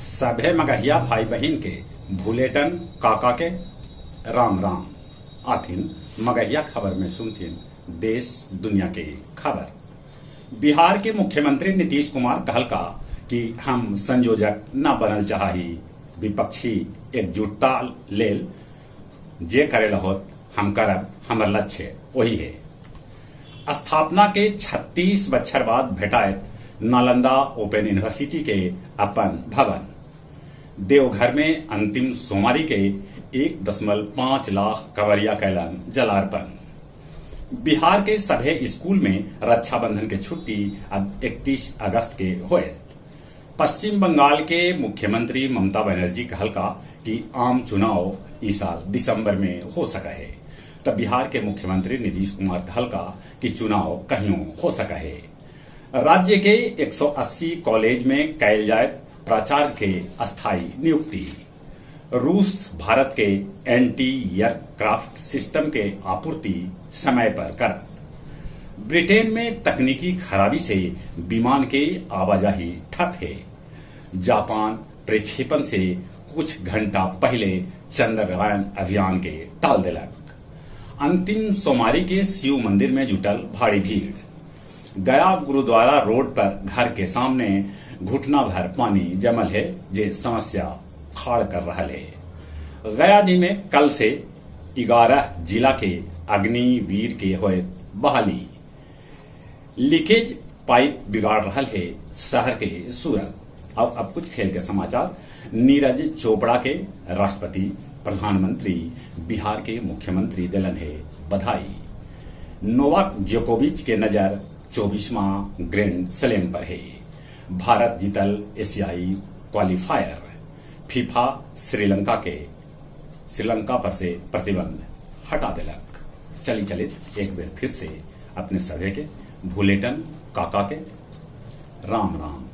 सभे मगहिया भाई बहिन के भुलेटन काका के राम राम। आथिन मगहिया खबर में सुनथिन देश दुनिया के खबर। बिहार के मुख्यमंत्री नीतीश कुमार कहलका कि हम संयोजक न बनल चाह ही, विपक्षी एकजुटता लेल जे करेला होत हम करब, हमर लक्ष्य ओही हे। स्थापना के 36 बच्छर बाद भेटायत नालंदा ओपन यूनिवर्सिटी के अपन भवन। देवघर में अंतिम सोमारी के 1.5 लाख कवरिया कैलन जलार्पण। बिहार के सभे स्कूल में रक्षाबंधन के छुट्टी अब 31 अगस्त के होयत। पश्चिम बंगाल के मुख्यमंत्री ममता बनर्जी कहलका कि आम चुनाव ई साल दिसंबर में हो सका हे। त बिहार के मुख्यमंत्री नीतीश कुमार कहलका कि चुनाव कहियों हो सका हे। राज्य के 180 कॉलेज में कैल जायत प्राचार्य के अस्थायी नियुक्ति। रूस भारत के एंटी एयरक्राफ्ट सिस्टम के आपूर्ति समय पर करत। ब्रिटेन में तकनीकी खराबी से विमान के आवाजाही ठप हे। जापान प्रक्षेपण से कुछ घंटा पहले चंद्रयान अभियान के टाल देलक। अंतिम सोमारी के शिव मंदिर में जुटल भारी भीड़। गया गुरुद्वारा रोड पर घर के सामने घुटना भर पानी जमल हे, जे समस्या खाड़ कर रहल हे। गया जी में कल से 11 जिला के अग्निवीर के होयत बहाली। लीकेज पाइप बिगाड़ रहल हे शहर के सूरत। अब कुछ खेल के समाचार। नीरज चोपड़ा के राष्ट्रपति, प्रधानमंत्री, बिहार के मुख्यमंत्री देलन हे बधाई। नोवाक जोकोविच के नजर 24वां ग्रैंड स्लैम पर है। भारत जीतल एशियाई क्वालिफायर। फीफा श्रीलंका पर से प्रतिबंध हटा देलक। चली चलित एक बेर फिर से अपने सभे के भुलेटन काका के राम राम।